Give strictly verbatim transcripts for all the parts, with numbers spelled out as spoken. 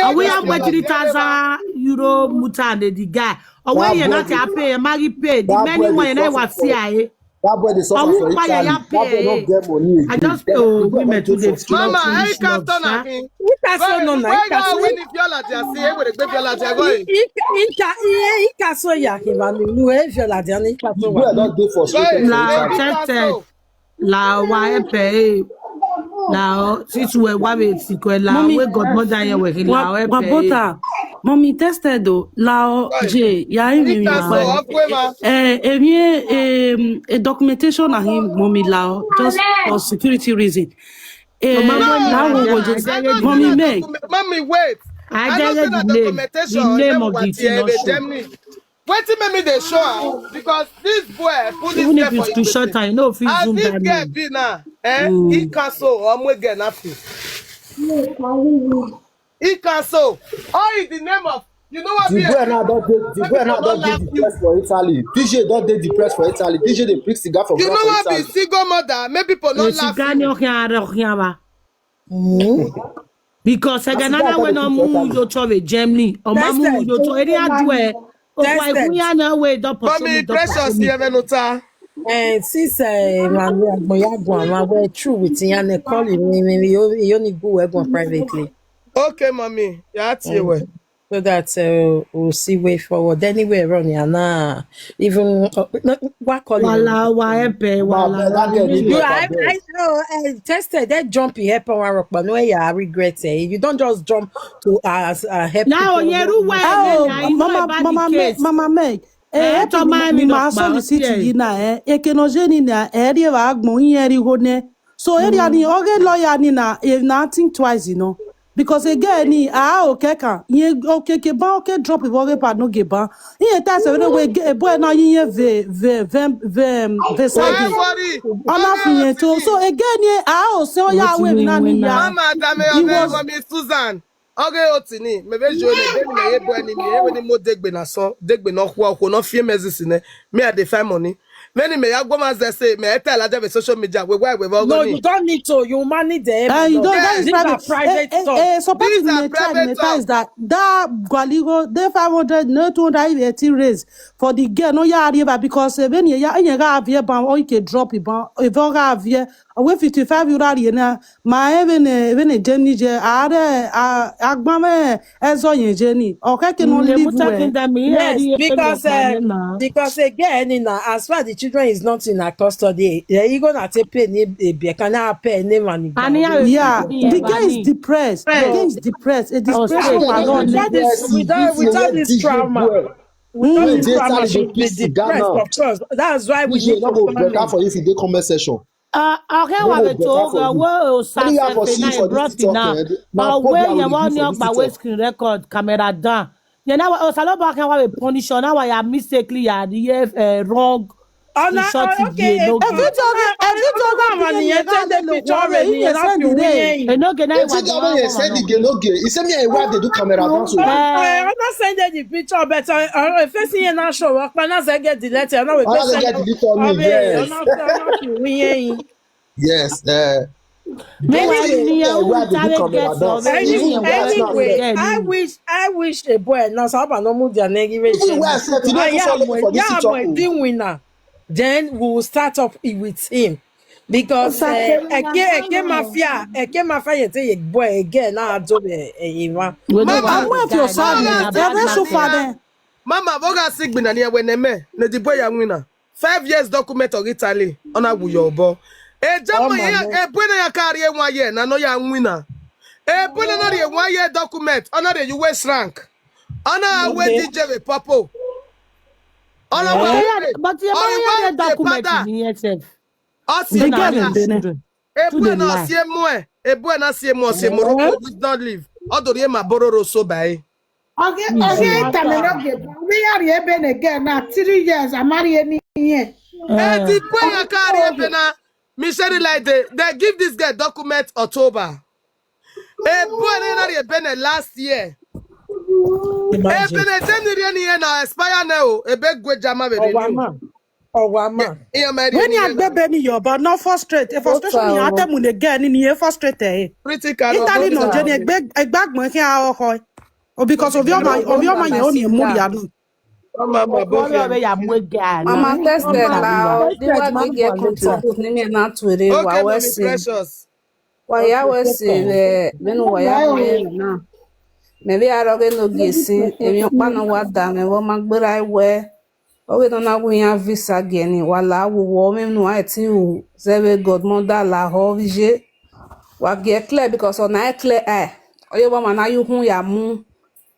Are we have three thousand euro muta and the guy? Or when you not happy, marry pay. The many one you know what C I A. That boy dey suffer Ọwọ́ for pa yàyà Italy. That boy no pay. get money again. I just That oh boy women dey too dey for feel Mama, foolish I can love, turn sha. again. Ika so no na Why ika now so. When if you're like you're saying, when they give you like you're going. Ika ika ika so ya kiva mi lu e viola dia ni ika so Boy wa. don dey frustrated for La Italy. tete. La wa epe. La o sisi we wa be ti ko la Mommy. We godmother here we la o Wa wa epe. bota. Mommy tested o. Lao J ya imi mi Ika so wa. Akwema. Eh, eh, eh, eh, documentation na him mommy lao just for security reason. Eh, Mama, lao yeah, wo yeah, just I I know mommy say na make. document- Mommy, wait. I I know get say na the name. Documentation. The name Then of what the thing here not with show. Germany. Wetin make me dey show am because this boy put this Even girl if you for screenshot Igbese. am, you know if you As zoom this that girl name. Be now, eh? Mm. Ika so or more girl nothing. Ika so. All in the name of you know what The be boy now don dey the boy now don dey depressed for Italy. D J don dey depressed for Italy. D J dey pick cigar for You ground know for what be Italy. Single mother? Make people no You laugh. sit down, you can't, you can't, Mm. Because I That's got why another I when don't I'm think moving that your chove Germany or my move Tested. Your chove any adware. Oh, why Tested. who ya na way double Mommy, precious, you ever notice? Eh, since eh, Manuel Agboyagwa, ma we true with him and call him, him, him, you, you only go work on privately. Okay, mommy, you are here well. So that uh, we'll see way forward. Anywhere around here now, even uh, no, what call him? Wala wa epe Ma wala. that girl dey You, there I, for there. I, oh, I tested that jump in help on rock, but no, yeah, I regret it. You don't just jump to us uh, help. Now people. Yeru wa Oh, I know Mama, about Mama the Meg, case. Mama Meg. Eh, Eh, to my mi me ma not so ma the city okay. Yina, eh, e ke no je ni na, eh, di wa gbon yin ri ho ne. So area ni oge lawyer ni na, e na think twice, you know. Because again ni a o ke kan, yin o ke ke ban o ke drop ibo ge pa no ge ban. Yin ta se we ge e boy na yin ye ve ve ve ve ve sa Don't ge. worry. Ona fi yen to. So again ni a o se o ya we mi na ni ya. Mama Dame He Ome was Mommy Susan. Oge oti ni, me be jo ni, be mi na ye boy ni mi, ye we ni mo degbe na so, degbe na kwa kwa na fie mezisi ne. Me I dey find money. Many me ya go ma ze say me e tell aja be social media we why we go No, ni. You don't need to. You manage them. Eh, you don't, that is These are private. Private Eh, eh, talk. eh, so person These are may try, private may try talk. Is that that Gwaligo, the five hundred, no two hundred eighty raise for the girl, no ya arriba because eh, when you ya, you ga have here ban, or you can drop it ban, if you ga have here, away fifty-five euro here na, my even eh, even a Jenny je, are a agbame ezo yen Jenny, okay, can no Mm, they live put talking where. that me Yes, yeah, because yeah, uh, now. Because again, in uh, as far the children is not in her custody, eh, you gonna take pay ni a be can I pay ni money. And yeah, Yeah, yeah, the girl is money. Depressed. The girl is depressed. A Oh, depression sorry. Without Without this, this, without, without this trauma, without this trauma, she'll be depressed, of course. That's why we D J need no to go find better out. For you if you dey comment section. Uh, okay, No wa go be better to for ga you. wo o sa Only se have for fe see na for this brought TikTok. now. Eh? Na But where problem you we want do your for ba this we TikTok. Screen record camera down. You know, o sa lo ba kan wa be punish on our mistake li ya the uh, wrong. Ọ̀nà Short okay. Video, no Every time, every time Àwọn nìyẹn tẹ́ dé picture rẹ̀ nìyẹn náà fi wú yẹn yìí. Enoge na Eti ga mo ye send the no ge. He say me I wife dey do camera down so. Ẹ ọ̀nà send the picture but ọ̀rọ̀ ìfẹ́sí yẹn náà ṣòro ọ̀pẹ náà ṣe get delete ọ̀nà wẹ̀ Ọ̀nà fẹ́ ṣe get delete on me, yes. Ọ̀nà fi wú yẹn yìí. Yes. Eh. Meanwhile, Anyway, ni eh, ya where u they do tare camera get down. of it. Even Anyway, you guys now, anyway, yeah. I wish I wish a boy now so I no move their negative. Even where I said you don't even follow me for this Yeah, TikTok. boy, deal winner. Then we will start up with him. Because uh, Eke, Eke Mafia, Eke Mafia, you say a boy again now do a one. We don't I'm want with the your guy side. na Eh, bad that's so man. far then. Mama, boga sigbina ni ewe neme. Ne the boy ya wina. Five years document of Italy. Ona wu yo bo. E jamo ye e boy na ya carry e one year na no ya wina. E boy na no ye one year document. Ona the U S rank. Ona we D J we popo. Ona we But you know the document in the S F. Osi The na girl ya. in Benin. E boy na sie mo e. E boy na sie mo se Morocco which don't live. Odori e ma bororo so by. Okay, okay, Tamenoge. We are here been again now. Three years, I'm married any year. Eh, the boy ya carry e na. Me share like they they give this girl document October. E boy na na e been last year. E been January ni e na expire na o. E be gwe jama be renew. Ọwa ma. Ihe mere When ihe you na- gbebe ni your but not frustrate. If frustration Otu you ahụ. Atem again ni you frustrate eh. Critical of Italy no Otu jeni ahụ. Egbe egbe agbon ke a oko. O because of your man of your man you only muri anu. Mama, ma Ọkọ both ọrịa of them. Ọbẹ ya mú ege àná. Mama tested Mama la o, tested, di wa mama gige tested. Contact ni mi na ture Okay, wa Mommy wesi. Precious. Wa ya wesi le benu wa ya we na. Me bi aro ge no gesi, emi opa no wa da me wo ma gbera we. O ge no na wu ya visa geni wa la wu wo me nu a ti u zebe godmother la ho vije. Wa ge clear because o na e clear eh. O ye wa ma na yu hun ya mu.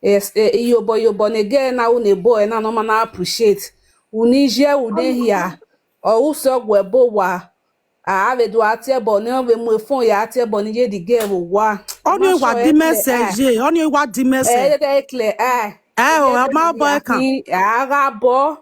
Yes, eh, yobo yobo ne ge na u ne bo e na no ma na appreciate. U ni je u de hia. O u so gwe bo wa. A ave do atie bo ne o ve mu e phone ya atie bo ni je di ge wo wa. Only what the message, eh, only what the message. Eh, e clear eh. Eh, o ma boy kan. Ara bo.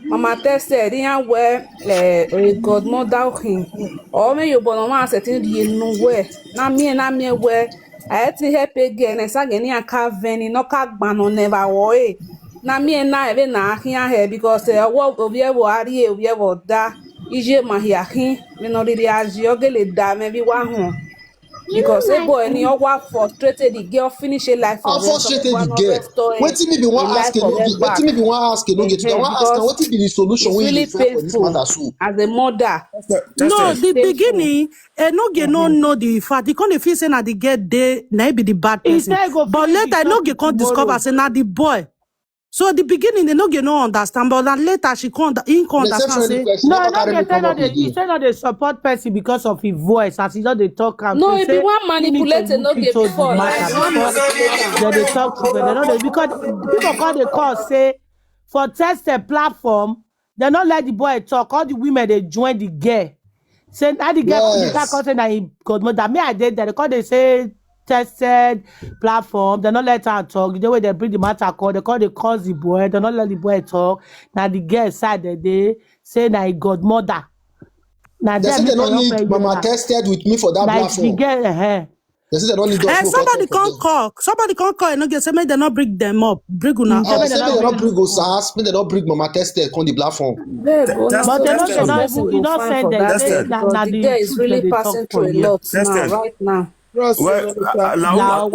Mama tested ya we eh godmother hin. O me yobo no ma se tin di nu we. Na mi na mi we. I ti help again. E sa geni aka veni no ka gba no never wo e. Na mi na eve na ahin ahe because eh wo ovie wo ari e ovie wo da. Ije ma hi ahin. Me no riri aji ogele da me bi wa hon. Because a boy ni o wa frustrated the girl finish a life for How frustrated the girl? Wetin me be wan ask Enoge? Wetin me be wan ask Enoge today? I wan ask am wetin be the solution wey you dey find for this matter so? As a mother. No, the beginning, Enoge no know the fact. He come dey feel say na the girl dey na he be the bad person. But later, Enoge come discover say na the boy. So the beginning, Enoge no understand, but then later she come he come understand say. No, Enoge say no dey he say no dey support person because of his voice as he just dey talk am. No, he be one manipulator. Enoge before. They dey talk to them. They no dey because people come dey call say for tested platform, they no let the boy talk. All the women dey join the girl. Say na the girl come dey talk say na him godmother. Me I dey there. They come dey say tested platform. They no let her talk. The day wey they bring the matter call, they come dey curse the boy. They no let the boy talk. Na the girl side they dey say na him godmother. Na They say they no need mama tested with me for that platform. The girl, eh. They say they no need us. Eh, somebody come call. Somebody come call. Enoge say make they no bring them up. Bring una up. They say make they no bring us. Make they no bring mama tested on the platform. But they no dey not even you not send them. Say na na the girl is really passing through a lot now right now. Well, la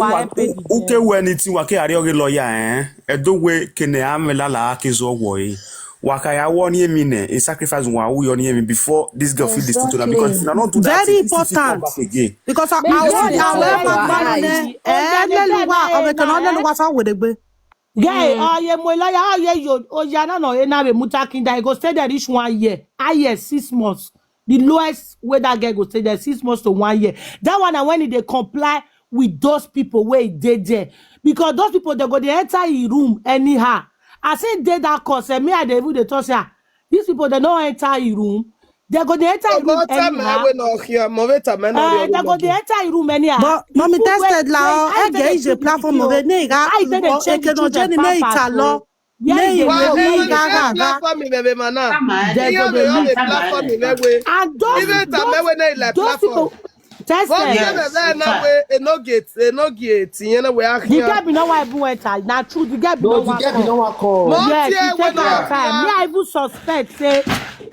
uke we anything wa ke ari oge lawyer eh. Edo we kene ame la la ke zo wo eh. Wa ka ya wo ni emi ne, a sacrifice wa wo yo ni emi before this girl fit listen to that because if na not do that, very important. Because I I want I want my money. Eh, le luwa, o be kan le luwa sa wo de gbe. Guy, oh yeah, my lawyer, oh yeah, yo, oh yeah, no no, e na be mutakinda. He go stay there reach one year. Ah yes, six months. The lowest way that girl go stay there six months to one year. That one na when he dey comply with those people wey dey there because those people they go dey enter him room anyhow. I say dey that cause eh, me I dey even dey talk say ah, these people they no enter him room. They go dey enter him room anyhow. Eh, they go dey enter him room anyhow. But mommy tested la, e get is a platform of it. Nega, e ke no jeni me italo. Where they dey live, platform in Ebema now. They go dey live. Platform in Ewe. And those, even those, those people, tested. But yes, na we e no get, e no get. You know we are here. The girl be no why even enter. Na true, the girl be no wan come. Yes, she take her time. Me I even suspect say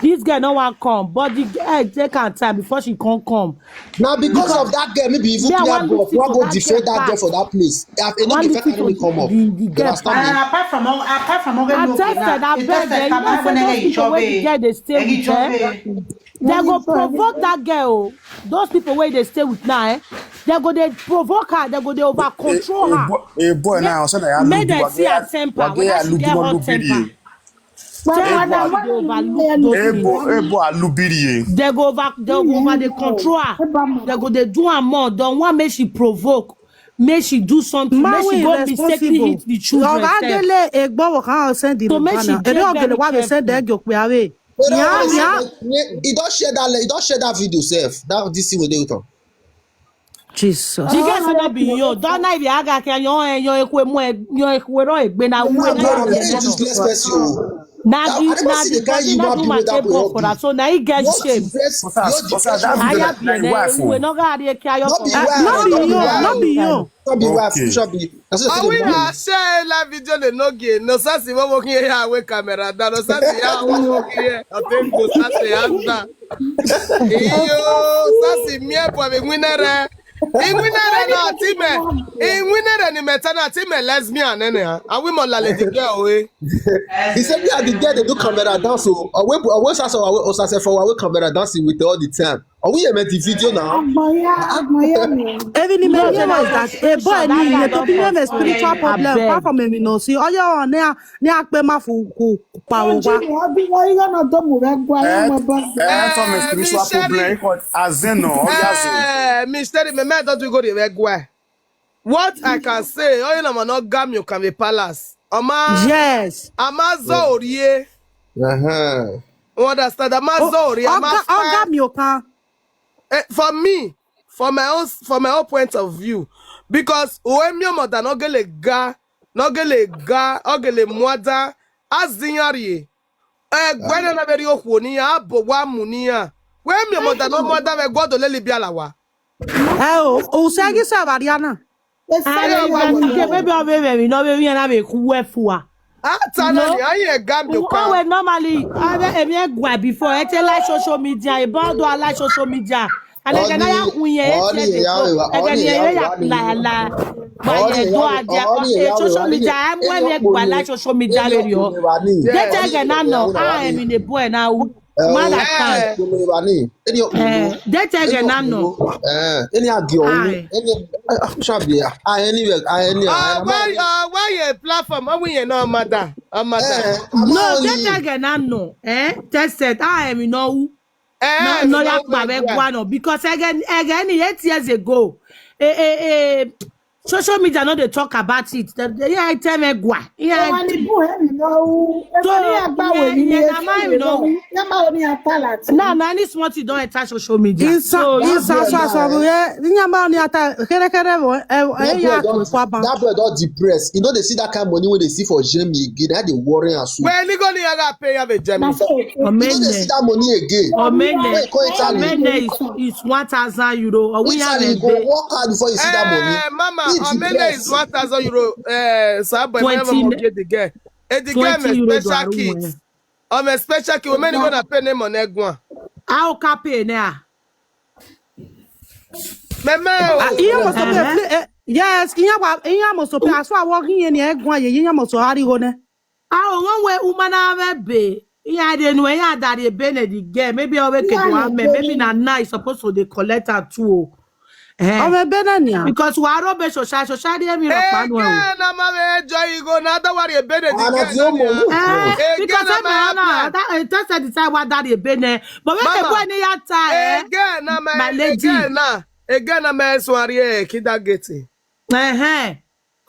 this girl no wan come, but the girl take her time before she come come. Now because of that girl, maybe even me, I wan go defend that girl for that place. If e no defend her, come up. The girl. Apart from all, apart from all, I tested. I beg you, you know say those people wey the girl dey stay with, eh, they go provoke that girl. Those people wey dey stay with now, eh, they go dey provoke her. They go dey over control her. A boy now, make dem see her temper, whether she get hot temper. Ebo, ebo alubiri. They go over, they go over, they control her. They go, they do her more. Don't want make she provoke, make she do something, make she go mistakenly hit the children. To make she get better. Yeah, yeah. He don't share that. He don't share that video, self. That this thing with them. Jesus. The girl say no be yo. Don't na ibi aga ke yo eh, yo ekwe mo eh, yo ekwe ro egbe na we na. Very useless person. Na the na the body na do my take work for that. So na he get shame. Aya bi ene uwe no ga ri eke ayo. No be you, no be you. No be wife, should be. Awi na share la video le no ge no sasi mo mo kiye ya we camera da no sasi ya mo mo kiye. I think go sasi ya da. Iyo sasi mi e po mi winere. Iwinere na time. Iwinere ni meta na time lesbian nene ha. Awi mo la lady girl we. He said me and the girl they do camera dance. So I went I went sasa I went sasa for I went camera dancing with all the time. Are we met the video now? Agbaya, agbaya mi. Even the main thing is that a boy need to be a spiritual problem. Apart from him, you know, see, all your on there, ni akpe ma fu ku pa wo wa. Ojú mi, ọdún wọ́n yóò náà tó mú rẹ gbọ́ ayé mọ́ bọ́. Eh, some spiritual problem. As in, no, oya so. Eh, mystery, me me don't go the way. What I can say, oh, you know, no gam you can be palace. Ama, yes. Ama zo orie. Uh-huh. You understand? Ama zo orie. Ama oga mi okan. Eh, for me, for my own, for my own point of view, because uwe mi omo da no gele ga, no gele ga, ogele mwada, azinyari. Eh, gwena na beri okwo ni ya, abo wa mu ni ya. We mi omo da no mwada we gwodo leli bialawa. Eh, o, o se gi se bariana. Aye, wa mu ni ke bebe o bebe mi no bebe ya na be ku we fua. Ata na ni aye ga mi okan. Owe normally, abe emi e gwa before, e te like social media, about do like social media. And again, I have one year, eight years ago. Again, yeah, yeah, la la. But yeah, do a social media. I'm when you go like social media radio. They tell again now, no, I am in a boy now. Mother can. They tell again now, no. Any agi o. Any shabi. Anyway, anyway. Why why your platform? Why you no mother? Mother. No, they tell again now, no. Eh? Test it. I am in no. Eh, no, no, no, ya pa be gwa no because again, again eight years ago, eh, eh, eh, social media no dey talk about it. The, the, yeah, I tell me gwa. Yeah. Wọ́n ní bú ẹ̀rì náà wú. Ẹgbẹ́ ní àgbà wò ní ní ẹgbẹ́ wò ní àtàlà tí. Now, now, any small thing don enter social media. Isa, so, isa, so, so, yeah, ní àmà ní ata, kẹ́rẹ́kẹ́rẹ́ wọ̀, ẹ, ẹ, yà kó pa ba. That boy don depress. You know they see that kind of money when they see for Jamie again. That dey worry us. Well, you go ní yàrá pay ya be Jamie. Omene. You no dey see that money again. Omene. Omene is, is one thousand euro. Or we have a go work hard before you see that money. Eh, mama, Omene is one thousand euro. Eh, so I buy my mom get the girl. Eh, the girl is special kid. I'm a special kid. Omene gonna pay name on egwa. How can pay now? Meme. Yes, iya mo so pe aso awo yin ni egwa ye iya mo so ariwo ne. Awo won we umana we be. Iya de nu iya dari ebe ne di girl. Maybe owe ke do ame. Maybe na nice supposed to dey collect her too. Eh. Owe be na ni. Because wa ro be social social dey mi ro pa nu. Eh, na ma we joy go na da wari ebe ne di girl. Eh, because na ma na that just said the time wa dari ebe ne. But we ke bo ni ya ta eh. Again na ma again na. Again na ma so ari e kida gate. Eh eh.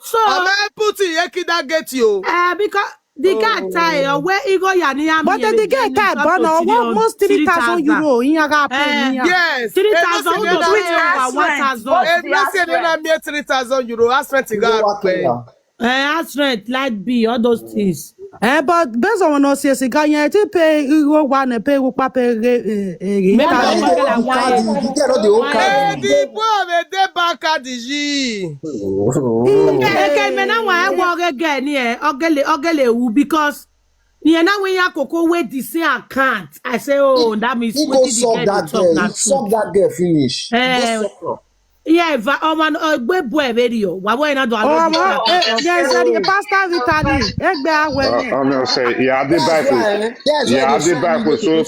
So, I'm putting Yekida get you. Uh, because the guy tie or where he go yani. But the guy tie but no what most three thousand euro in yaga pay. Yes. Three thousand to three over one thousand. If you say then I made three thousand euro, I spent to go pay. Eh, house rent, light bill, all those things. Eh, but based on what C S C guy, yeah, to pay you one and pay you pay. Maybe I go get one. You get all the old card. Eh, the boy may dey back at the G. Eke me na wa e wo ge ge ni e ogele ogele wu because ni e na we ya koko we the same account. I say oh that means wetin the girl dey talk na true. Suck that girl finish. Eh, yeah, va oman ogbe boy very o. Wa we na do alo. Yes, the pastor Vitali. Egbe awe. I'm gonna say yeah, I did back. Yeah, I did back with so.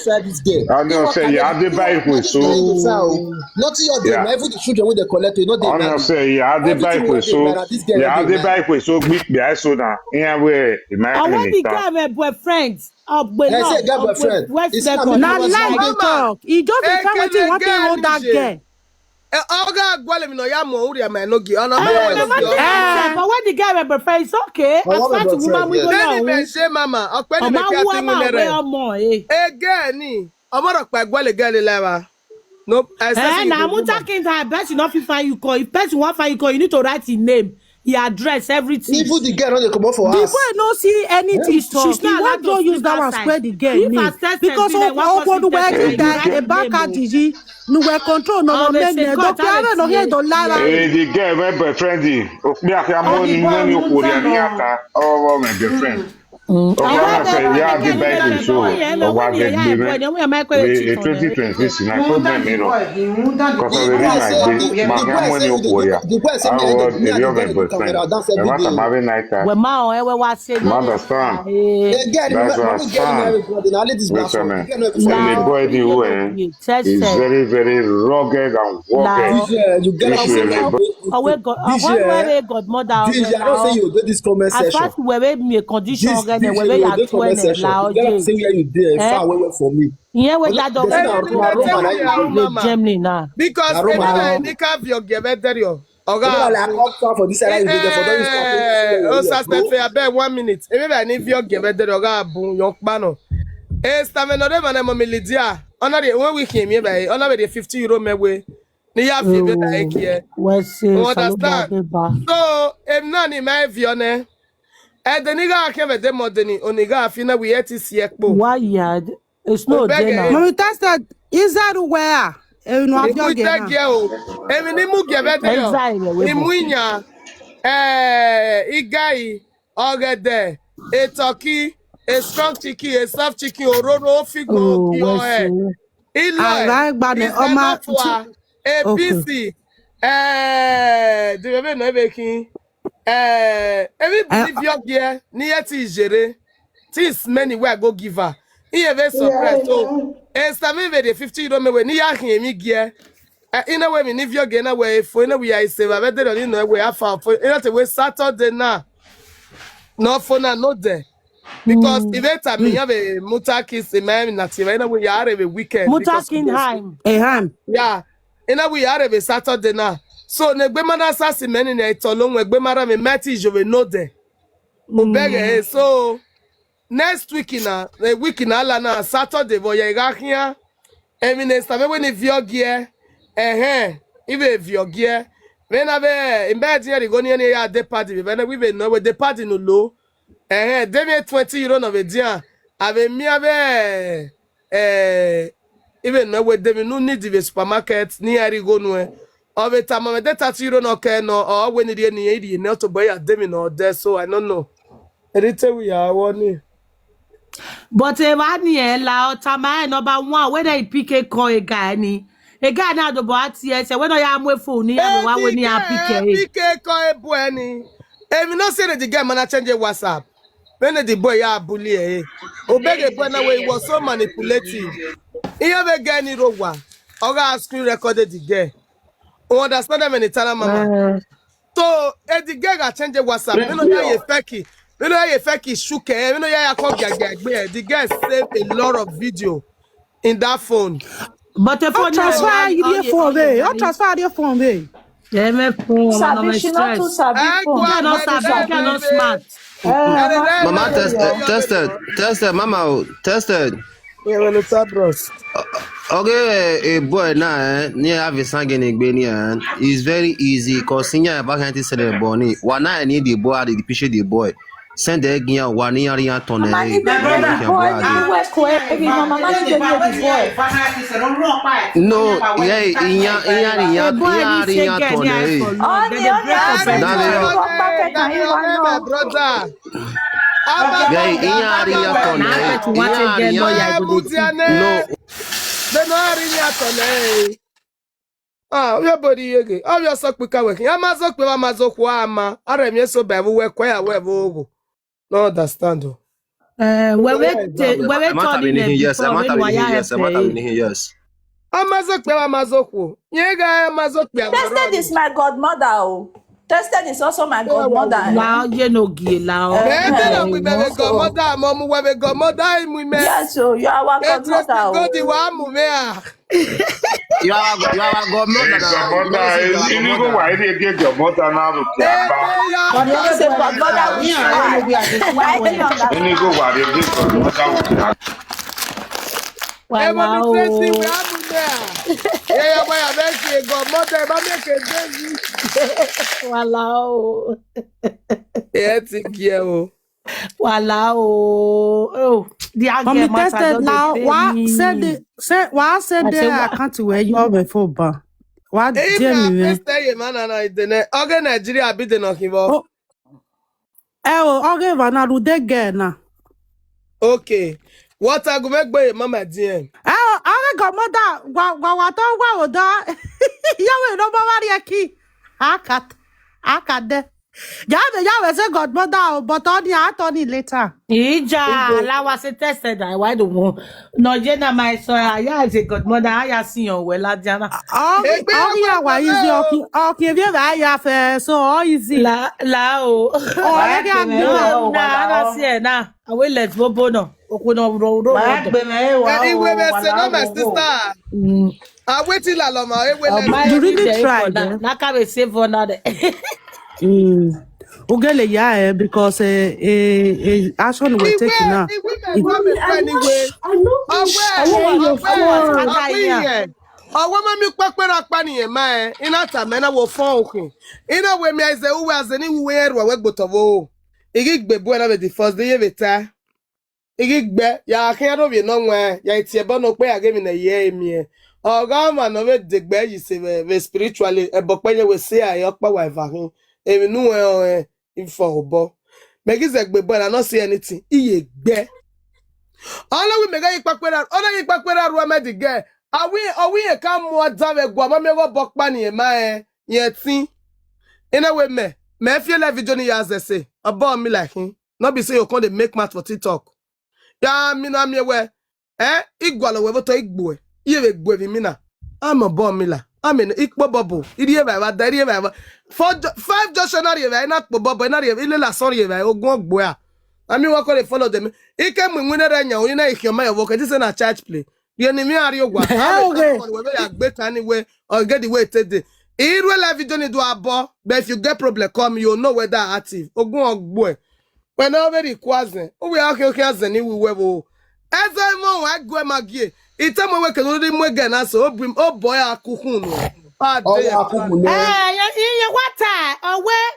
I'm gonna say yeah, I did back with so. Nothing your dem, even the children wey dey collect, you know dey. Ọ̀nà ṣe ìyá Adébáyé kò so, ìyá Adébáyé kò so gbígbé àìsàn náà. Ìyá wẹ̀ ìmáyà mi nìkan. Àwọn nìkan my boyfriend. Ọ̀gbẹ́ náà. Ẹ ṣe girl boyfriend. West Record. Na lie dey talk. E just dey tell wetin you wan take hold that girl. Oga agwale mi no ya mo uri ama no gi. Ọ̀nà bẹ́ẹ̀ wọ́n lọ sí ọ. But when the girl my boyfriend, it's okay. As far as woman we go now. Then he may say mama, ọ̀pẹ́ ni mi kí a ti mú nẹ́rẹ̀. Ọmọ wu ama we ọmọ eh. Again ni. Ọmọ rọ pa agwale girl lẹ́wà. No, I say eh, na muta kinta, I bet you no fit find you call. If person wan find you call, you need to write his name. He address everything. Even the girl no dey comot for The house. Boy no see anything. She, she wan don use that one square the girl name. Because Owonuwa Ejinga Ebaka Jiji, Nuwe control no men ne do piare no he do lara. Eh, the girl, my boyfriend, the Okpiakia money, money, Okori, and Yaka, oh, my girlfriend. Okoro say ya di Bible so owa get gbeme. Twenty twenty six na problem mi no. Because of the reason I dey, my money Okoro ya. I was a real my boyfriend. The matter my night time. Wema o ewe wa se. You understand? That's why I stand. Wait a minute. And the boy the way is very, very rugged and rugged. Owe god owe were godmother. As far as were me condition already were ya twenty la oje. Ìyẹn wẹ̀ jáde ọ̀gá. Germany náà. Because èmi náà ní ká fi ọ̀gẹ̀ bẹ́ẹ̀ tẹ́lẹ̀ ọ̀. Ọ̀gá. Ó sàṣẹ̀fẹ̀ abẹ́ one minute. Èmi bẹ̀ ní fi ọ̀gẹ̀ bẹ́ẹ̀ tẹ́lẹ̀ ọ̀gá àbùn yọ̀ pa náà. Esta me nore mana mo milidia. Ona de when we came here by ona be the fifty euro me we. Ni ya fi be da ekie. Wese. Understand? So em na ni my view ne. E de ni ga ke be de mo de ni oni ga fi na we eti si ekpo. Why ya? It's no day now. Mami tested inside where? Enu afio ge na. Emi ni mu ge be de yo. Ni mu inya. Eh, igai. Ọ̀gẹ̀dẹ̀, a turkey, a strong chicken, a soft chicken, òróró, fígbọn, ìyọ ẹ̀, ilọ̀ ẹ̀, ìfẹ́mọ́fọ́à, A B C, eh, the baby no baking, eh, everybody view here near ti ìjèrè, things many where I go give her. He a very surprised. So, eh, seven very fifty euro me we ni ya hin mi gear. Eh, ina we mi ni view ge na we fo ina we ya save a better than ina we afa fo ina te we Saturday na. No fo na no there. Because if it time me have a muta kiss in my na ti na we ya have a weekend. Muta kin heim. Eham. Yeah. Ina we ya have a Saturday na. So ne gbe mana sa si meni ne to lo we gbe mara me mati jo we no there. Mo beg eh so next week na the week na ala na Saturday bo ya ga hia. Emi ne same we ni view gear. Eh eh. Ibe view gear. Me na be in bed here go ni ni ya de party be na we be no we de party no low. Eh eh. Dem twenty euro no be dia. Ave mi ave eh even no we dem no need the supermarket ni ari go no eh. Ove tama me de thirty euro no ke no o we ni die ni edi ne to boy ya dem no there so I don't know. Rite we ya woni. But e ba ni e la o tama e number one whether e pick a call a guy ni. A guy na do bo ati e se whether ya mo phone ni ya wa we ni a pick e. Pick a call e bo ni. Emi no say the guy man change WhatsApp. When the boy ya bully e. Obege boy na way he was so manipulative. He have a guy ni rowa. Oga screen recorded the guy. O understand that many tana mama. So eh, the girl got change WhatsApp. You know ya ye feki. You know ya ye feki shuke. You know ya ya come gag gag gbe. The girl save a lot of video in that phone. But the phone transfer you dey phone dey. O transfer dey phone dey. Yeah, me phone. Sabi she not too sabi phone. Girl not sabi, girl not smart. Mama tested, tested, tested, mama tested. Yeah, well, it's a bros. Okay, a boy now, eh, near have a sangin in Beni, eh. It's very easy because senior back anti sell a bonnie. One I need the boy, I did appreciate the boy. Send the gian one near your ton. No, yeah, in your in your in your in your ton. Brother. Guy, ihe arị ya tọ na ihe arị ya no. They no arị ya tọ na eh. Ah, we body yege. Abi oso kpika we. Ya mazo kpe wa mazo kwa ama. Are mi so ba we kwa ya we bo. No understand o. Eh, we we we we turn in yes, I'm not having here yes, I'm not having here yes. Amazo kpe wa mazo kwa. Ye ga mazo kpe. Tested is my godmother o. Tested is also my godmother. Wow, you know, Gila. Ebe na mi bebe godmother, mo mu webe godmother, mu me. Yes, so you are our godmother. Go di wa mu me ah. You are you are godmother. Godmother, you go why dey get godmother now. Godmother say godmother we are. Why dey on that? You go why dey get godmother. Wow. Yeah, yeah, boy, I make a godmother, I make a baby. Wala o. Yeah, think yeah, oh. Wala o. Oh, the Mommy argument tested now. Why send the send why send I say, the wha- account where you have a phone ban? Why If dear na me? Eh? Mister Yemana na idene. Oge Nigeria be the knocking ball. Oh. Eh, oh, okay, Vana, do they get now? Okay. What I go make boy mama D M? Eh, oh, okay, godmother, gwa gwa gwa to gwa oda. Yawe no baba yaki. Akat, akat de. Yawe yawe say godmother, oh, but on the heart on it later. Ija, allow us to test that. Why the one? No, Jena, my son, I as a godmother, I see you well, Adriana. Oh, Egbe oh, yeah, why is godmother, it okay? Okay, if you are ya fair, so how is it? La, la, oh. Oh, yeah, Why yeah, can yeah. you- Na, na, na, see, na. I will let Bobo no. Okwu no, ro, ro, ro, Wàá ro. gbé mi ẹ wà Eh, ó Iwe be wà say no, my láwùjọ. Sister. Mm. I wait till Aloma. I wait Oh, like my You really everyday tried, for na, eh? na ka be save for na de. Mm. Ugele ya, eh, because eh, eh, eh, action we're Iwe, taking now. Iwe, my mom is fine Iwe. Awe, Awe, your awe, phone. awe, yeah. Awe, mami, kpakpera kpani ye ma, eh. Ina ta me na wo phone okay. Ina we mi aize uwe azeni uwe eru we gbotovo. Igi gbe bu na be the first day ye beta. Igi gbe ya ke ro bi no nwe ya itie bo no pe ya ge mi na ye mi e. Oga ma no be de gbe yi se be, be spiritually e bo pe ye we se aye opa wa eva hin. Emi nu e o e ifo obo. Me gi ze gbe bo na no see anything. Iye gbe. Ona we me ga ipa pera, ona ipa pera ru me di ge. Awi, awi e ka mu ada we gwa ma me go bo pa ni e ma e. Ye tin. Ina we me, me feel like video ni ya ze se. Abo mi like him. No be say you come dey make mouth for TikTok. Ya mi na mi we. Eh, igwalo we boto igbo e. Iye we gbo bi mi na. I'm a bomb miller. I mean, ikpo bubble. Iri e ba da, iri e ba. Four jo- five dictionary e ba na kpo bubble, na ri e le la sorry e ba ogun ogbo ya. I mean, what call they follow them? Ike mu nwene re nya, you know, if your my work, this is a church play. You ni mi ari ogwa. Eh, okay. We ya gbe tani we or get the way today. Iru la video ni do abo, but if you get problem come, you know whether active. Ogun ogbo e. When over the kwazen, we are okay, okay, as any we we wo. As I mo wa gwe magie. Ite mo we ke no di mo ge na so obrim o boy akukun no. Ah, Ọwọ́ dey. akúkú náà. Eh, ye, ye, ye, what time? Oh, where?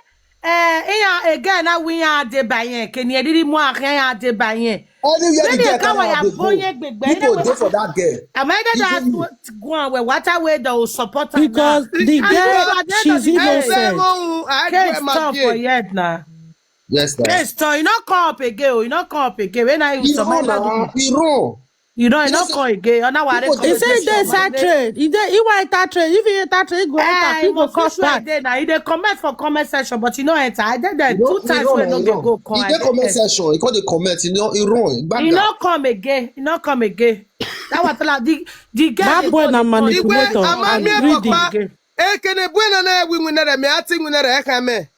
Eh, yeah, again, now we are de by ye. Can you really more? Yeah, de by ye. Anywhere the Then you girl come carry her and dey boy go, ye big bag. people dey for that girl. Am I that Even ask me. What go on? Where what I wear the support her now? Because the Ah, girl, at the end she's of the day, innocent. Mo, I Case gwe tough for magie. Yet now. Yes, na. Case tough. You not come up again. Oh, you not come up again. When are you Irọ́ somebody na, that do? irọ́. You know, you You know not say come again. On our people He dey said say they something. Enter trade. He dey, he want enter trade. If he enter trade, he go enter. Eh, He you go must cost feel back. Like there now. You dey comment for comment section, but you know enter. I did there You know, two times irọ́ when na, no get irọ́. Go come. He dey comment section. He come dey comment. You know, irọ́. He not come again. He not come again. That was like the the girl. That Dey boy go, na dey go, dey manipulator go, Igwe, and amami dey greedy. go papa. again. Ekene buena na wi winere me ati winere e ka me.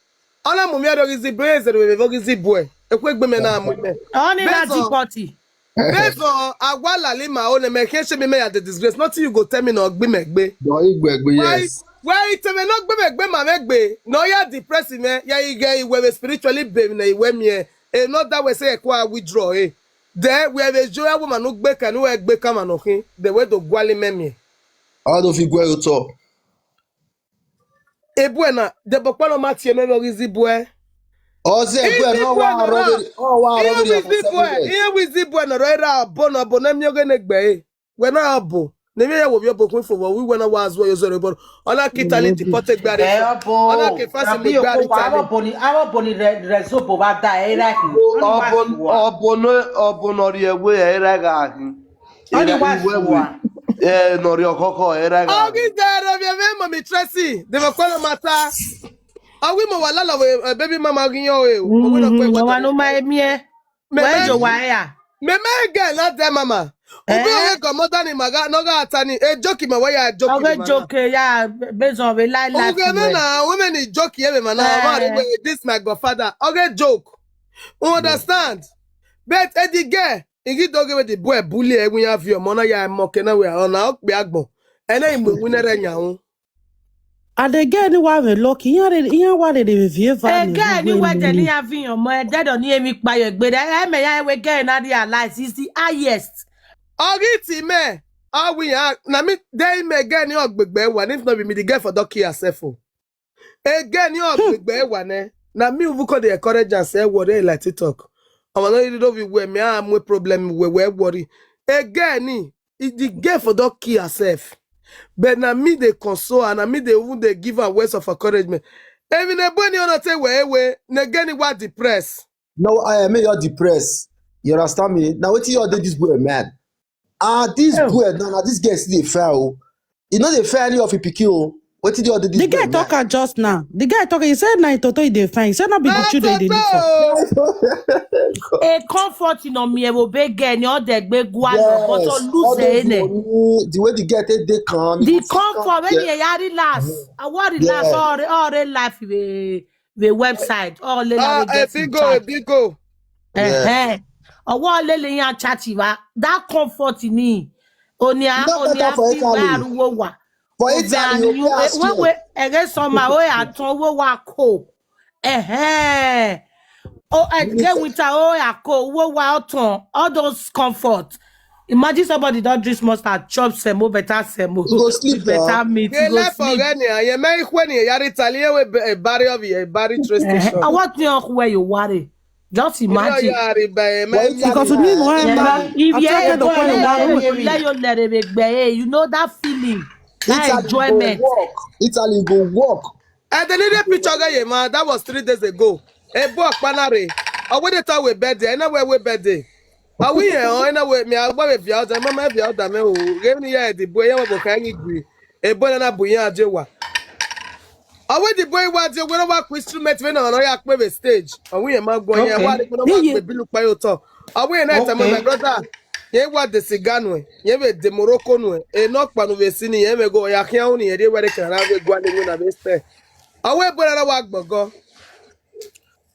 Ona mu mi aro gizi boy, zero we bo gizi boy. Ekwe gbe me na mu me. Only that Bezo. Party. Bezo, agwa lali ma o ne me ke she me me ya the disgrace. Nothing you go tell me no gbe me gbe. No, Igwe, Igwe, Why? Yes. Why it me no gbe me gbe ma me gbe? No ya depress me. Ya ige iwe we spiritually be na iwe mi e. E no that we say e kwa withdraw e. There we have a joy woman no gbe kan no e gbe kan ma no hin. The way to gwale me me. How do you go to? Ebuena, the bokpalo ma tie me bo gizi boy. Ọzọ Igwe Igwe no wa na robbery. Oh, wa Ihe robbery wizi of seven boy, years. ihe wizi boy nọrọ ere abo na abo na mi oge na-egbe e. We na abo. Na ime ya wo bi obo kun fo wo wi we na wa azu yo zoro ebo. Ona kitali deporte gbari. Ẹ ọbọ Ona ke fasi rabi mi gbari oko wa tali. Arọbọ ni Arọbọ ni rẹ rẹ zobo wa da ẹ ra ki. Ọbọ ọbọ no ọbọ no ri ewe era ga ahin. Oni Era wa iwe suwa. we. Eh, no ri okoko era ga. Ogi zero bi eme mo mi Tracy. De mo kwelo mata. Owi mo wa lala we eh, baby mama ginyo e. Mo we no pe Mm, we no wa to. no ma emi e. Me Where me you wa ya? Me me girl na de mama. Obi Eh? owe komo dani maga no ga atani. E joke ma wa ya joke. Okay, joke ya. Based on the lie life. Oge me na women is joke ye me man. Na wa re Eh. we this my godfather. Oge joke. You understand? But e di girl, igi doge we the boy bully e we ya fi omo na ya mo ke na we ona o pe agbon. E na imo we na re nya o. And again, why we lucky? Iyan re, iyan wa re de vie va. Again, ni we de ni avion mo e de do ni emi pa yo gbe de. E me ya we get na realize is the highest. Ogi ti me. Awi ya, na me dey me again, you ogbegbe one. If not be me, the girl for don kill herself o. Again, you ogbegbe one, eh? Na me who call the encourage and say worry like TikTok. I'm not, you know, we wear me, I'm with problem, we wear worry. Again, eh, the girl for don kill herself. But na me dey console her, na me dey even dey give her words of encouragement. Even the boy, you know, say, "Wait, wait, na again, what depressed." No, I am, you're depressed. You understand me? Now, what you do this boy, man? Ah, this boy, no, no, this girl still dey fail. You know they fail any of the pikin o. What did you do this The boy, guy man? Talk am just now. The guy talk. He said na Toto he dey find. He said not be the Na children he dey look for. Toto. A comfort in a me will be again, you're the big one, but Yes, you all lose those any. money, the way the girl take dey calm, you The go see calm comfort when girl. you are relax. I want relax Yeah. all the all the life with the website. All the Ah, life a get in big go, a chat. big go. Eh, eh. I want lily and chat you, ah. That comfort in me. Onia, You know better onia for fi wa Italy. ruwo wa. For Obi Italy, you anu, pay eh, as when you. we ege soma we aton wo wa ko. Eh, eh. Oh, eh, You get say, winter, oh, ya ko, wo wa oton. All those comfort. Imagine somebody don't drink mustard, chop semo, better semo, you go sleep better now. meat, They go left sleep. Already, and you make when you are Italian, we be- a barrier of a barrier train Eh, station. I want you where you worry. Just You know, you imagine. are in by a Because man. me, when Yeah, I if you check ain't the going point, there, I you will- will let you let it be, eh, you know that feeling, that Italy go enjoyment. Work. Italy go work. And the little picture guy, man, that was three days ago. A boy panare. I went to talk with birthday. I know where we birthday. Are we here? I know where me. I where we out. Mama we out. Me oh. Give me here the boy. I want to can agree. A boy na buya ajewa. I went the boy was the one of instrument when on a stage. Are we a man going? Okay. What we look by your talk. Are we a night? My Okay. Brother. Ye wa de sigano, ye be de Morocco no, e no pa no be sini, ye be go ya kian ni, ye de where can have a go and win a best. Awe bora na wa gbogo.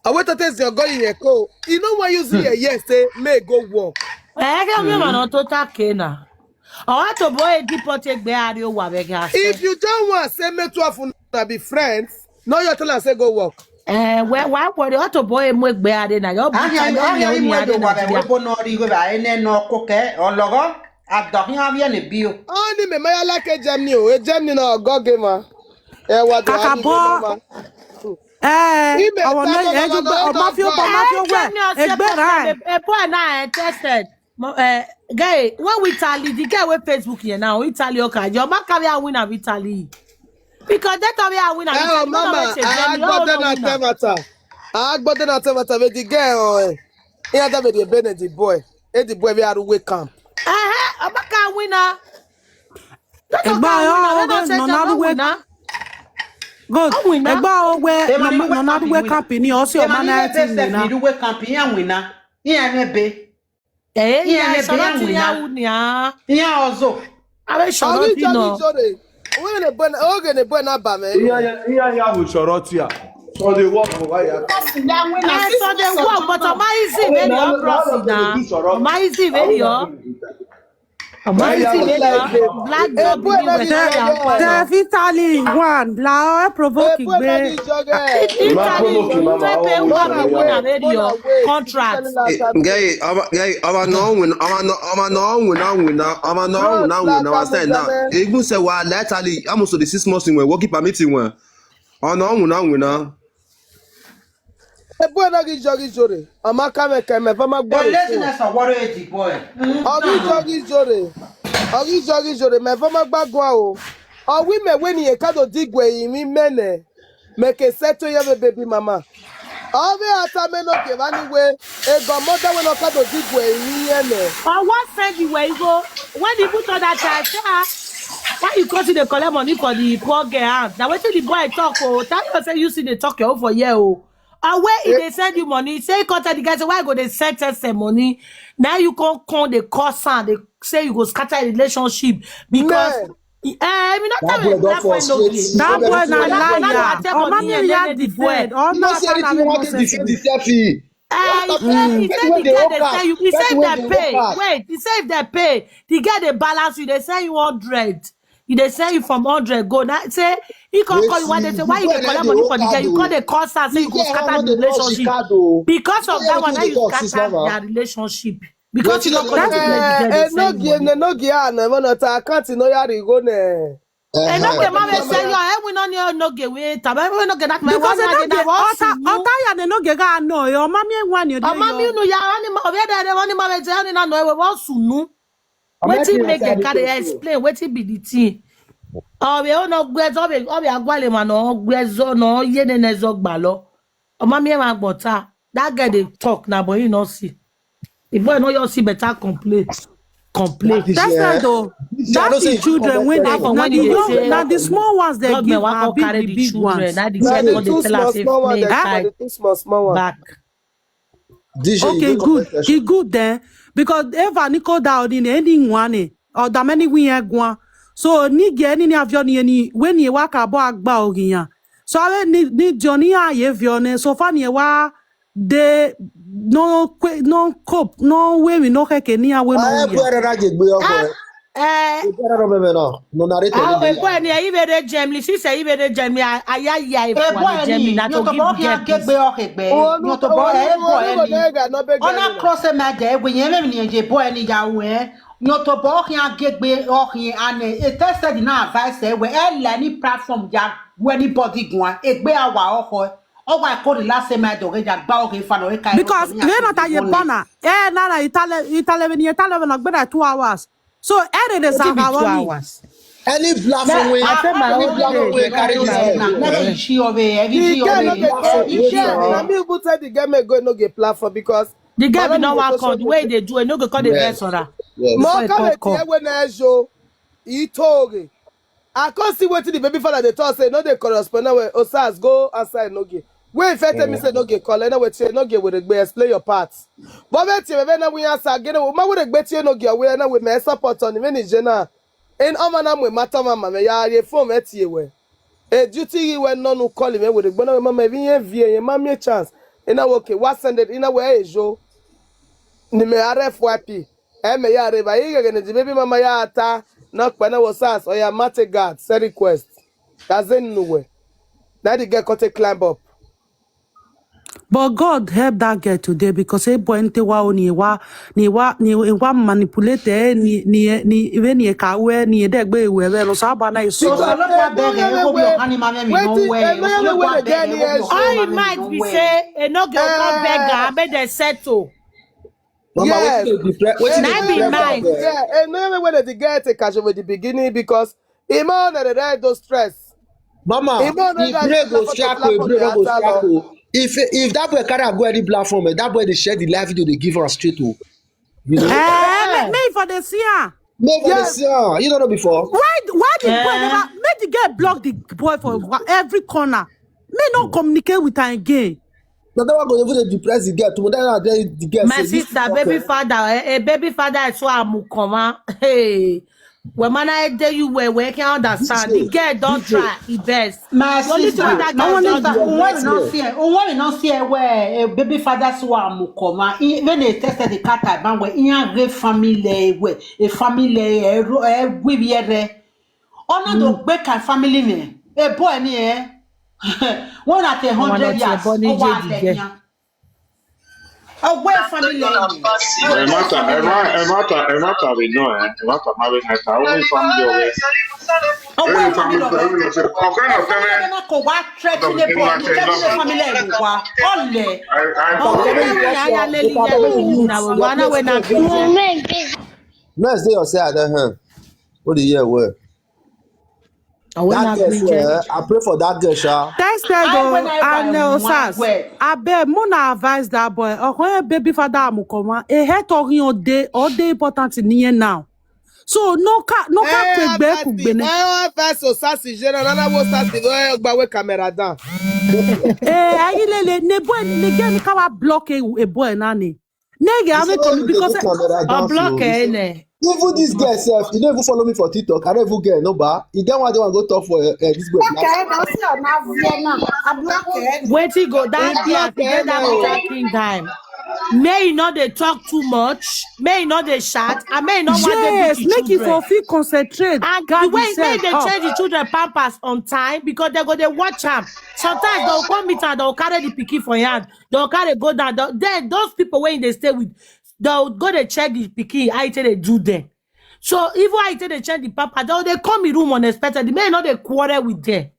Awe to test your go ye ko. You know why you see a yes say may go work. Eh, get me man on to take na. I want to boy deport egbe ari o wa be ga. If you don't want say me two of una be friends, no you tell us say go work. Eh, where why worry auto boy mo egbe are na your Ahịa bita ahịa no ime ni are ego na wara ya. Webo n'ọrụ iwe ba ene n'ọkụ ke ọlọgọ adọghị abịa na bio. Only me my like a Germany, oh, a Germany no go game. Eh, what do I do? Kakabo. Eh, Ime I want tabo to edu mama no o mafia go. o mafia we. Egbe rai. A boy na tested. Guy, when we tally the guy with Facebook here now, Italy okay. Your man carry a win of Italy. Because that time I win of Eh, oh, Italy. No, no, mama, wait, I Germany, got oh, that no, na winner. temata. I got that na temata with the girl. Eh, that with the Bennett the boy. Eh, the boy we are wake camp. Eh, eh, Obaka winner. That Egbe Obaka yo, winner. oge Don't say no that na winner. Good. Ọ winner. Egbe owe Ema no ni no na wake we up camp ni o si o Ema ma ni na wake ti up ni na. Ni wake up ya wina. Ihe n'ebe. Eh, Ihe yeah, n'ebe shout ya out to wina. ya winner. Ihe ọzọ. I will shout out Only to you Johnny know. Johnny. When the boy, okay, the boy na ba me. Ihe ya ihe ya bụ shọrọ tia. So they work for why ya. Eh, so they work, but am I easy very your bros now? Am I easy very your? Am I easy very your? Black job boy, you let with me your tell you. father. Te Vitali one bla o provoke Eh, boy, let gbe. me jog, eh. Italy, you will pay Go one away, winner very go your away. Contract. Tell us how Gay, our gay, our no win, our no, our no win, our win, our no win, our win, our stand now. Even say wa laterally, I'm also the six months in when working permit in when. Our no win, our win now. Eh, boy, na gi jogi jore. Amaka me ke me fa ma gbo. But laziness of what is the boy. Ogi jogi jore. Ogi jogi jore me fa ma gba gwa o. Owi me we ni e ka do digwe yi mi mene. Me ke settle ya be baby mama. Owe ata me no ke vani we. E go mother we no ka do digwe yi ye me. I wan send the way you go. When the put on that child, say, ah, why you come to the collect money for the poor girl hand? Now wetin the boy talk oh, tell you say you see the talk your own for here oh. And where he dey send you money, say he come tell the guy say why you go dey send test money. Now you come come dey curse am, dey say you go scatter relationship because Man. eh, me not That tell boy you don that boy no frustrate. gay. That boy na That boy na liar. whatever O ma money mi and ya then the boy. Defend. O You know na say ta na anything me you no want to defend sense. yourself. Eh? Eh, he say he say the girl dey sell you. He say if they pay. Wait, he say if they pay, the girl dey balance you. They sell you hundred. He dey sell you from hundred go. Now say he come call you one day say why you dey collect money for the girl? You call the call her say you go scatter the relationship. Because of that one, now you scatter their relationship. Because you no come dey Enogie, enogie, ah, no, no, ta account no ya rigo ne. Enogie, ma me say yo, e we no ni enogie we ta, e we no get that my Because one enogie, na ọta ọta ya na enogie ga no yo, mami e wani odi Ọmọ mi yo. Nu ya, oni ma obi ede ede, oni ma me je, oni na no e we wan sunu. Wetin make dem carry explain wetin be the thing? Obi o no gwezo, obi obi agwale ma no gwezo no ye ne ne zo gba lo. Ọmọ mi e ma gbota. That girl dey talk na, but you no see. The boy no just see better complain, complain. That's why though. That the children when they Happen na when the you young say na the small ones they Government give wan na come big carry the the big children. ones. Na the Na girl the come dey too tell am small, say small one. They make give I her the too small, small one. back. D J, you Okay, go good. comment E section. Good then because eva niko da odine eni nwane or da many we egwa. So ni ge ni ni avio ni eni when ye wa ka bo agba ogiyan. So awe ni ni joni a ye vio ne so fa ni wa de no kwe no cope no we we no keke ni awe no Ah, we. Ebu Erera je gbe ọkọ ẹ. Eh, Ebu Erera no meme no. No narrator ah, ni. Ebu Eni, Ibe de Germany. She say Ibe de Germany. Aya ya if Ebo one Germany eni, na to nyoto give bo the kia girl peace. gegbe o kegbe. Nyoto bo ebo eni. Ona cross Ona ma de egbe yen me ni je bo eni ya we. Nyoto bo kia gegbe o hin ane. E te se di na advice e we e le ni platform ya we anybody gwa. Egbe awa o ho. O wa ko ri la se ma do ge ya gba o ge fa no e ka. Because we not a ye bana. Eh, na na Itale Itale when ye Itale when agbada two hours. So eh de Wetin be two sanga woni. Hours? Any black phone wey I say my any own black phone day. wey carry this girl. Na na she o be every The she o girl no be. dey go. She Yeah, o na be. Me even tell the girl make go no get platform because The girl be Baba no no wan go come. The social Way media. They do, e no go call the Yes. vex on her. Mo Before e ka come me come. Tie when I show. Itoge. I can't see wetin the baby father dey talk say no dey correspond na we Osas go outside no get. Wey if tell me say no get call na we tie no get we dey explain your part. But we tie we na we answer again we ma we dey tie no get we na we me support on me ni jena. In ọmọ na we matter mama me ya ye phone me tie we. E duty yi we no no call me we dey gbona we mama even ye vie ye ma me chance. Ina we okay what send it ina we ejo. Ni me R F Y P. E me ya re ba yi gege ni the baby mama ya ata na kpe na Osas oya mate guard send request. That's in no way. Now the girl got to climb up. But God help that girl today because he boy nte wa oni wa ni wa ni wa manipulate eh, ni ni ni even ni ka we ni de gbe we we lo sa ba na isu. So so lo pa bere e ko bi o hani ma me mi no we. So lo pa bere e ko bi o hani ma me mi no we. All he might be say e no go come beg her, make dem settle. Mama, Yes. wetin dey depress? Wetin dey Na be depress mine. am? Yeah, and no even when the girl take cash over the beginning because he man on the right those stress. Mama, He man on if brain go sharp o, if brain no go sharp o. If if that boy carry am go any black phone, eh, that boy dey share the live video dey give am straight o. You know? Eh, me, me for the see am. Make for the Yes. see am. You don't know before. Why why the boy Eh. never make the girl block the boy for wa- every corner? Me no communicate with her again. Na that one go even dey depress the girl too. That one dey the girl My say, "This sister, fucker." Baby father, eh, eh, baby father is so amukoma. Hey. When man I tell you where where can understand. The girl don't try the best. My The only sister, thing that my girl sister, don't do. Uwe no see, Uwe no see where a baby father so amukoma. He- When they tested the cat, I ban where he and great family where a family eh ro- eh we be eh. Ona do gbe ka family me. A boy ni eh. One at a One hundred at a years. bunny Owa J D le girl. nya. Owe family me. Ẹ má ta ẹ má ẹ má ta ẹ má ta we náà ẹ ẹ má ta má wé náà ta ó ní family ọ̀rẹ́. Owe Ẹni family family ọ̀rẹ́. ọ̀rẹ́ ló ṣe ọ̀kẹ́ náà fẹ́rẹ́. Ọkọ na kọ wa threaten the boy. Ni kẹ́mi lè family ẹ̀ wá. Ọ̀lẹ̀. I I Oh, forget yeah, yeah, yeah, lele, yeah, lele, na we wanna we na be. Next day, you say, I don't know. What do you hear? Well, Oh, we that na girl, be. Swear, I pray for that girl, sha. Tested I o when I and buy uh, one Osas. way. Abeg, mo na advise that boy. Ọkọ yẹn baby father amukoma. A head talking all day, all day important in here now. So no ka no ka Eh, pegbe advice kugbene. Eh, advice o sasi jena nana wo sasi no eh gba we camera down. Eh, ayi lele ne boy ne girl ni kawa block a, a boy na ni. Ne ge ame komi because Camera Or down, block so her this- in there. Even this girl self, you don't even follow me for TikTok. I don't even get no bar. You don't want to go talk for uh, uh, this boy. Okay, that's your now. Vienna. I block it. Wetin go that Block girl together her with now. Talking Time? May you not dey talk too much. May you not dey shout. And may you not want dey Yes, beat the make it for children. fit concentrate. And Guard the way may yourself. They Oh. Change the children pampers on time because they go dey watch am. Sometimes they'll come meet and they'll carry the pikin for your hand. They'll carry go down. They'll- Then those people when they stay with, They'll go dey check the pikin, how e take dey do them. So even how e take dey check the papa, they'll dey come in room unexpectedly. Make e no dey quarrel with them.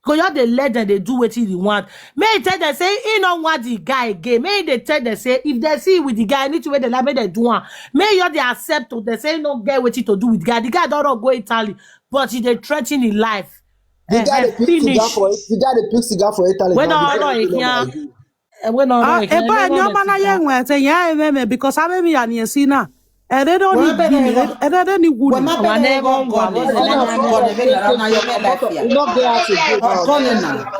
Go just dey let them dey do wetin e want. Make e tell them say e no want the guy again. Make e dey tell them say if they see with the guy, anything wey they like, make they do am. Make e just dey accept to them say e no get wetin to do with the guy. The guy don run go Italy, but e dey threaten him life. The guy Eh, dey eh, pick cigar finish. for the guy dey pick cigar for Italy. When Now the I guy run dey here, like you. Eh, when I Ah, run here, ebe I ni run ọma na the ye cigar. Nwe te ya eme me because abe mi ya ni esi na. Ere do ni Wabere gini, wa. ere do ni guni. Wama Our bere name wa on God, gone the na name na on gone be la na yo me la fia. You no get out again now. Gone na.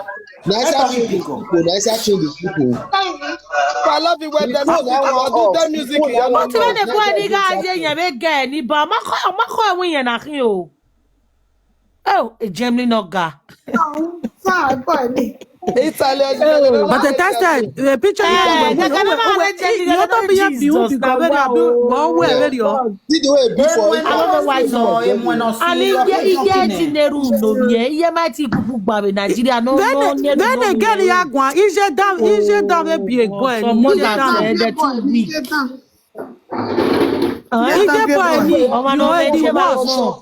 Na esa Eto change mi the go. people. Na esa change the people. I love it when The them phone na music, one do off. them The music, phone you na know. one But when off. the Na boy esa the change guy the dey here, people. make guy ni ba, ma ko ma ko we yen na hin o. Oh, a Germany no ga. Fine, boy, me. Italian. But the test, the picture Eh, you they know, can never we- let Germany, you they know, don't be happy, you Jesus be na go very wa happy, o. but where very you? See the way e be for Emwe I don't know why no so. si no, emwe no si. And You are iye iye talking. Ti ne room no mi e, iye ma ti kuku gba we Nigeria no no Then ne then no again no. ya gwan, ije down, ije down e be a boy, Some mothers ije down. Eh, they're too weak. Ije boy ni, Ọmọ you náà are bẹ the ṣe máa one. sùn.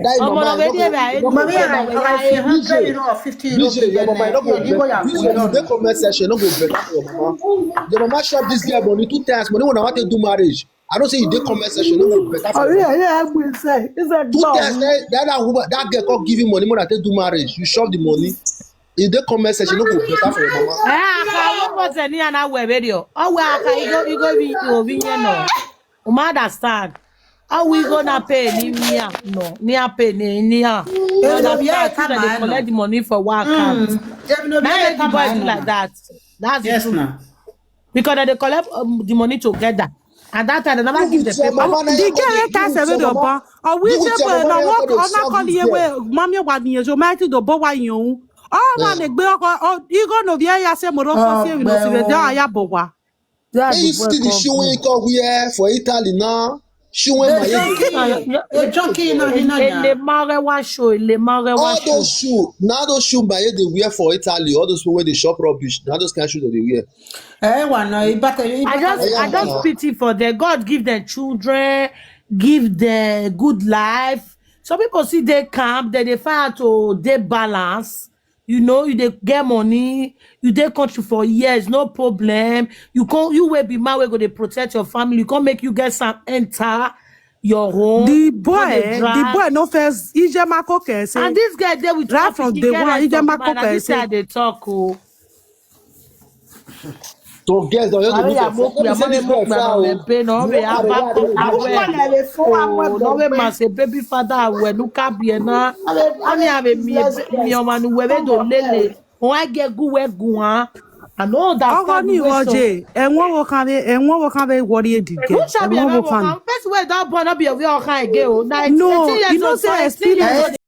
That Ọmọ náà mama, bẹ you dé no bẹ go, you no go Mami, better. I, I, I, B J, hundred euro, fifty euro, B J, your mama, you no go better. B J, you dey comment section, no go better for your mama. Your mama chop this girl money two times. Money when I want to do marriage. I don't say you dey comment section, no go better for Oh, your yeah, mama. yeah, I'm going to say. It's a Two dog. Times, eh, that, that woman, that girl come give you money when I take do marriage. You chop the money. You dey comment section, no go better for your mama. Eh, aka wo mo se ni ana we video. O we aka igo igo bi o bi yen no. O ma understand. How we go na pay ni mi a no. Ni a pay ni ni a. Eh, no, yeah, Understand? They come on, collect no. the money for work. Mm. Jebi no be Now a the boy come do on, like no. That. That's the Yes, truth. na. Because they collect um, the money together. And that time they never give the With your paper. mama, na The you girl go e ka dey se with video your mama. Ba. O we You with se your boy mama, na na you work go dey ona suck call this ye girl. We mami wa ni ejo ma ti do bo wa yen. O wa Eh. le gbe oko o igo no bi ya se mo ro ko se we no si we da ya bo wa. Make you see the shoe wey he come wear for Italy now. Shoe wey my head dey wear. A junkie na hina Ele ya. mare wa show, ele mare wa All show. Those shoes, now those shoes my head dey wear for Italy. All those people wey dey shop rubbish, now those kind shoes dem dey wear. Eh, wa no, ibata, I just, I just pity for them. God give them children, give them good life. Some people see they camp, then they find out to they balance. You know, you they get money, you they country for years, no problem. You can't, you will be married, go they protect your family. You can't make you get some enter your home. The Go boy, dey the drag. Boy no first. Ije ma ko ke se. And this guy there with Right traffic, from he day get one, he get respect, Marco man, and this Pese. guy they talk. Oh. Some girls don just dey Maria make their Moku, friend. Let me say Maria this girl Moku, far o. Maria Moku, no, You we know, are I dey back wear of the aware. Gucci. Oh, no, we must say baby father aware. Look at Biena. Ani have me, me, me, man, whoever don't lele. Oh, I get good work, go on. I know that. Ogo ni wo je. Enwo wo kan be, enwo wo kan be worry e dike. Who shall be Enwo a wo man? Kan. First way that born up your real kind girl. Now, No, eighteen years you know old, say twenty experience. years old.